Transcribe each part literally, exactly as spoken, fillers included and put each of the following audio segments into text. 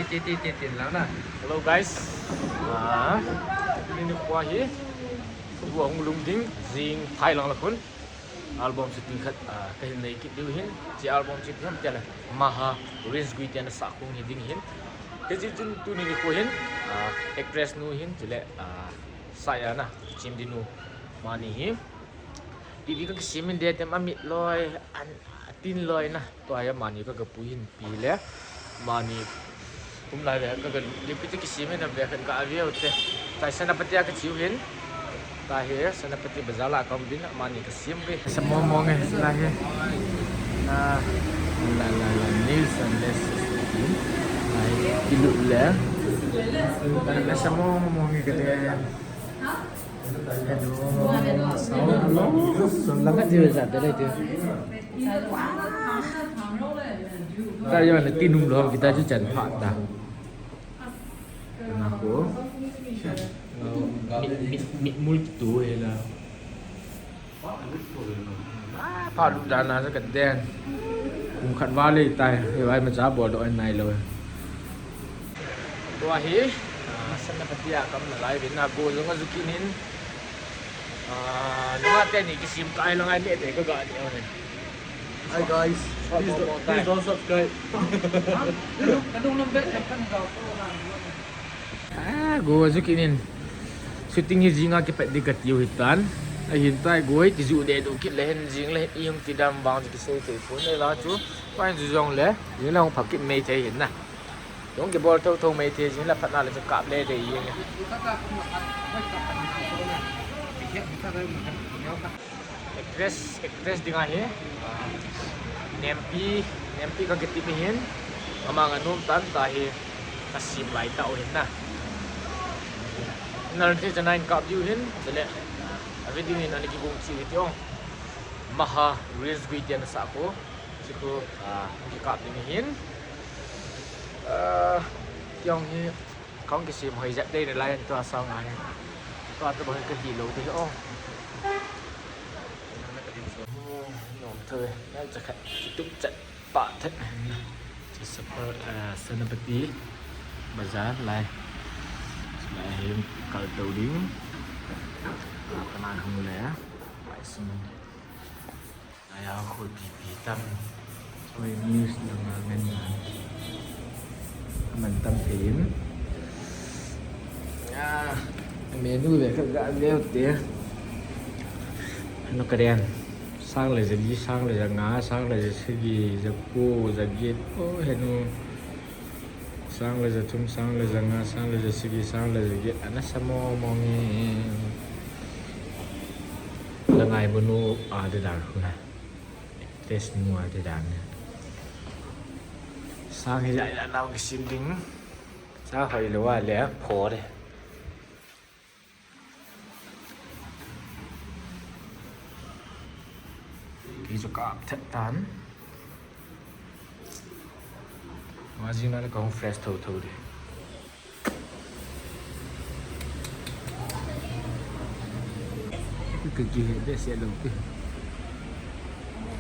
Ti, ti, ti, ti, lang na. Hello guys. Ah, tuni nikho hi. Tua hung lhung ding, jing thei lang la khun. Album shooting khat, ah, kahin nei kit diu ahin. Hiche album chu ipi ham itile Maha, Rins Guite in asah khung hi ding ahin. Hiche chun tuni nikho hin, ah, actress nu hin, chule, ah, Sayana, Chimdi nu, amani hi. Ipi ipi kakisem in ding ham, amit loi, an, atin loi na. Tua hi amani ka, kapui hin pi le. Amani um lai ve ka, ka, ipi ipi kisem in ve khat gave u te. Tua hi Senapati a kache u ahin. Tua hi Senapati Bazar la kaum ding, amani kasem uve. Sa mong mong e, tua hi. Na, la, la, la, Nielsen le sixteen. Tua hi, ilut le. Na sa mong mong e kati. Hello. Hello. Sun lang ka jiu ja de le jiu. Ta yo na tin um lou, kita chu chan pha ta. Na ko. Mit, mit, mit mul tu he la. Ah, pha lu dan a sa ka den. Kum khat val le tai, he vai ma cha bol doh nai lou. Tua hi, ah, Senapati a kaum nalai uvin, go jong aju kit in. Ah, nunga teni kisem kai lang a neh te ka ga neh u ahi. Hi guys, please don't, please don't subscribe. Ah, go aju kit in. Shooting hi jing a kipat ding kati u ahitan. Ahin tai go hi tiju deh doh kit le hen jing le hen i hung ti dan vang chu kisei thei pon e la chu. Pai ju jong le, jing le hung pha kit mai thei ahin na. Jong kibol thotho mai thei jing le phat na le chu kap le dei jing e. Actress, actress ding ahi. Nempi, Nempi kakiti mi ahin. Ama nga nom tan ta hi. Kasem lai tau ahin na. Nal thi chana in kap diu ahin. Chule. A video hin ana kigong cheh u hite o. Maha, Rins Guite in asah khu. Chu khu, ah, kikap ding ahin. Ah, kei jong hi, kahung kisem hoi jep dei nalai in tua sang a hi. Tua tabang hi kahi lou ding o. Nom thou e, nal cha khat, kitup chat, pha thet. Chu Sapa, ah, Senapati Bazar lai. Lai hi kal tou ding. Ah, kana hung le, lai sum. Aya khu pipi tam. Oi, news lang a ngen na. Aman tam thei in. Ya, menu ve khat ga ve u te. Ano ka den. Sang le ja li, sang le ja nga, sang le ja sagi, ja ko, ja get. Oh, henu. Sang le ja thum, sang le ja nga, sang le ja sagi, sang le ja get, ana sa mong mong e. Langai bu nu a de dan khu na. Test nu a de dan na. Sang hi ja ja nau kisem ding. Sa hoi lou a le pho de. Kei chu ka ap thet tan. Nga jing na le kahung fresh thotho ding. Ka kihe behseh lou pi.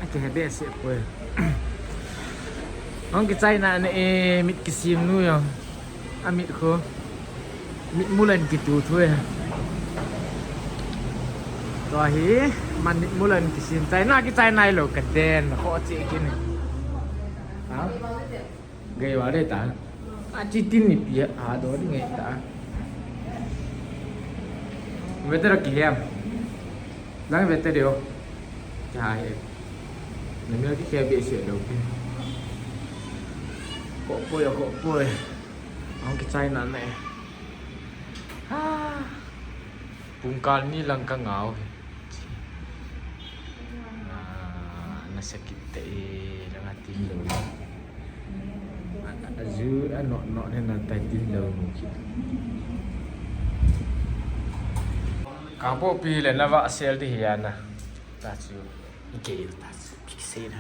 Akihe behseh poi. Hung kichai na ne e, mit kisem nu jong. Amit khu. Mit mulan kitu thu e. Tua hi, man mit mulan kisem chai na kichai nai lou ka den, kho che kini. Ha? Gei va de ta. A chi tin ni pi a do ding e ta. Weather kihem. Lang weather deo. Cha he. Na mi kihe behseh lou pi. Kho poi, kho poi. Hung kichai na ne. Ha. Pungkal ni lang ka ngau hi. Ah, nasa kit tah e, lang atin lou. A, a, aju, a, no, no, ne na tai tin lou nu kit. Kangpokpi le na va sel di hi ana. Ta chu, i ke ta chu, pi sei na.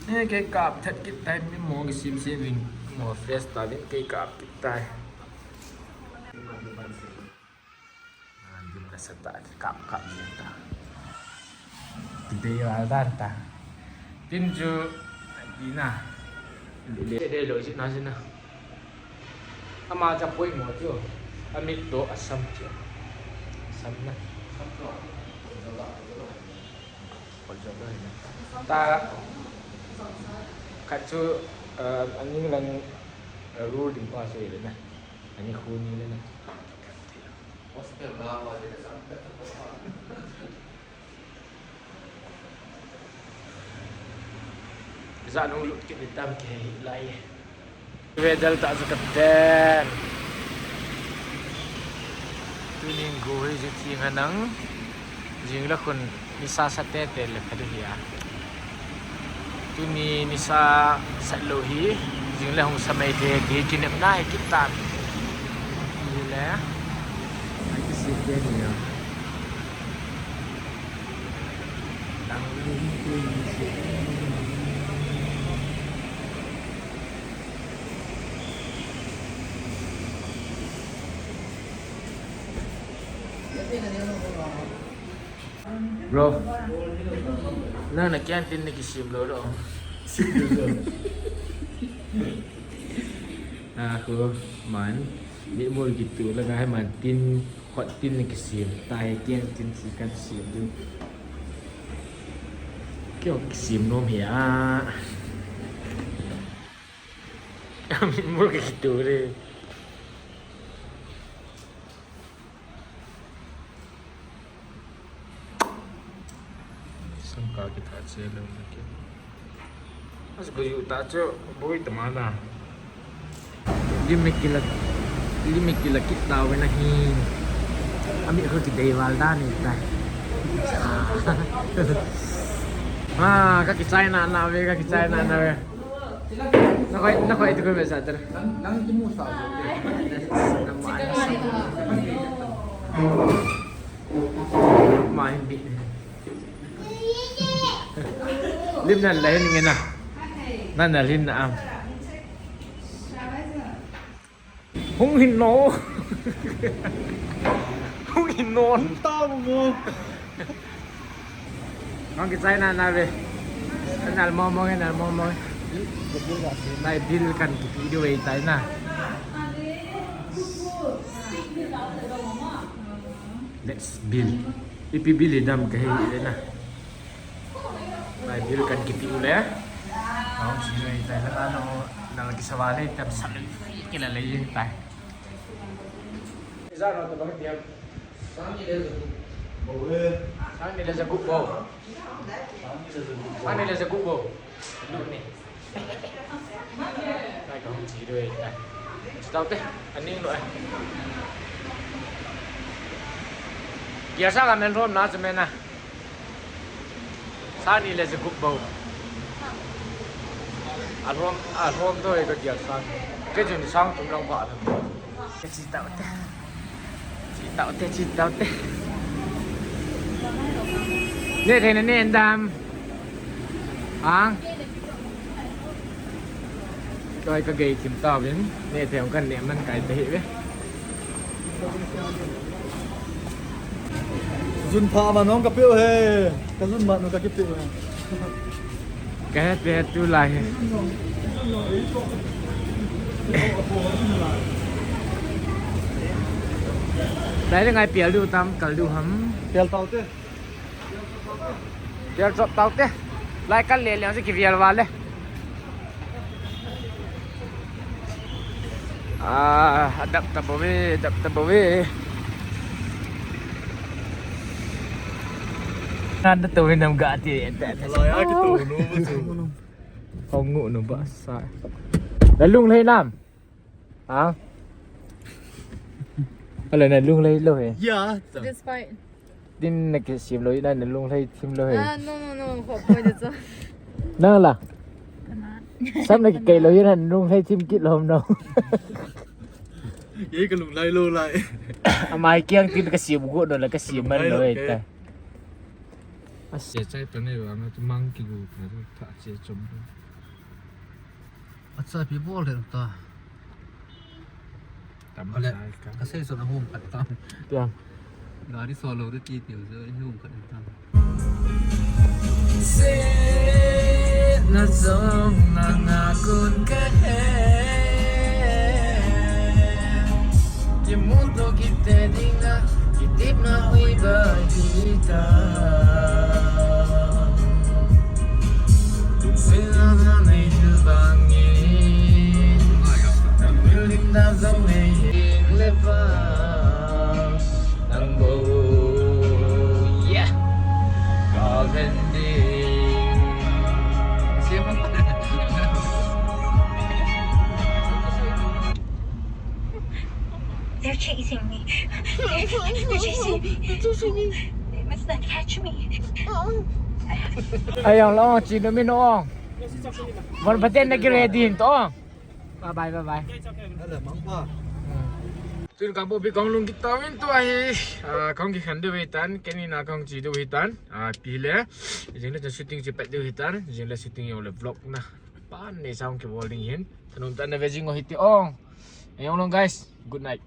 Ne ke kap thet kit tai mi mo ki sim sim vin. Mo fresh ta vin ke kap kit tai. Ah, dim ka sa ta, kap, kap dim ta. Ti dei va dan ta. Tin chu, di na. Lele lo ji na ji na. Ama cha poimo chu. Amit to asam chu. Asam na. Pol jong lo hi na. Ta khat chu, eh, aning lang, eh, rule ding pa chu le na. Ani khu ni le na. Hostel na ma le na. Jan hung lut kit ni tam kei lai. Ve del ta chu ka ten. Tunin go hi ji thing a nang. Jing le khun nisa sa tete le pha di hi a. Tuni nisa sat lou hi. Jing le hung sa mai thei ti kinepna hi kit tan. Hi le. Ai ki si te ni a. Bro, nang na kiang tin na kisem lou lou. Ah, ko man. Ni mol kitu la ka hai man tin. Khut tin kisem, tai kiang tin si kan sem du. Kio kisem nom hi a. Amin mul kitu le. Sangkal kitha che lou na ki. As ko yu ta chu boi ta ma na. Lim me kila, lim me kila kit ta ve na hi. Ami ko ki dei val da ni ta. Ah, ka ki chai na na ve, ka ki chai na na ve. Na koi, na koi tu ko ve sa ter. Nang, nang ki mu sa. Na ma. Ma hin bi. Lim nan la hin nge na. Nan la hin na am. Hung hin no. Hung hin no. Hung ta mo. Nang ki chai na na ve. Nal mo mo nge, nal mo mo. Nai bill kan ki video ei tai na. Let's bill. Ipi bill i dam ka hi le na. Nai bill kan kipi u le. Nang si le tai na na no, nang ki sa va le tam sa le ki la le yin tai. Iza no to bang tiam. Sang ni le za gup bo. Sang ni le za gup bo. Sang ni le za gup bo. Sang ni le za gup bo. Lu ni. Nai ka hung chi doi ta. Chi tau te, aning lo ai. Gear sa ka men rom na chu men na. Sang ni le za gup bo. A rom, a rom doi ka gear sa. Ke jun sang tum lang ba. Ka chi tau te. Chi tau te, chi tau te. Ne thei na ne dam. Ang. Toi ka gei thim ta vin. Ne thei kan ne man kai te hi ve. Jun pha ma nong ka piu he. Ka jun ma nong ka ki piu he. Ka he te tu lai he. Lai le ngai pial du tam kal du ham. Pial tau te. Pial chop tau te. Lai kal le le si ki pial va le. Ah, adaptable ve, adaptable ve. Nan da to nam ga ti. Lai a ki to no bu chu. Hong ngu no ba sa. La lung le nam. Ha? Ala na lung le lo he. Ya. This part. Tin na ki sim lo na, na lung le thim lo he. Ah, no, no, no. Ho poi de cho. Na la. Kana. Sam na ki kai lo na, na lung le thim kit lo no. Ye ka lung lai lo lai. Amai kiang tin ka sim go no la ka sim man lo he ta. Ase chai pa ne ba ma tu mang ki gu ka ta che chom. Acha pi bol le ta. Tam ale, sai ka. Ka sei son a hum khat tam. Tiang. Gari solo de ti ti jo hum khat tam. Na song na nga kun ka he. Kimuto kite dinga, kitip na hui ba kita. Tung sila na nei hilbangi. Ang milim da zong nei hing lepa. Nang bo, yeah. Ka ven ding. They're chasing me. They're, they're chasing me. They must not catch me. Ayong long chi no mi no. Von paten na ki ready to. Bye bye, bye bye. Hello, mangpa. Tun ka bo bi kong lung kita win tu ahi. Ah, kong ki khan deu hitan, keni na kong chi deu hitan. Ah, pi le. Jing le shooting chi pat deu hitan, jing le shooting yo le vlog na. Pan ne sound ki bol ding hin. Tanum tan na ve jing o hiti ong. Ayong long guys. Good night.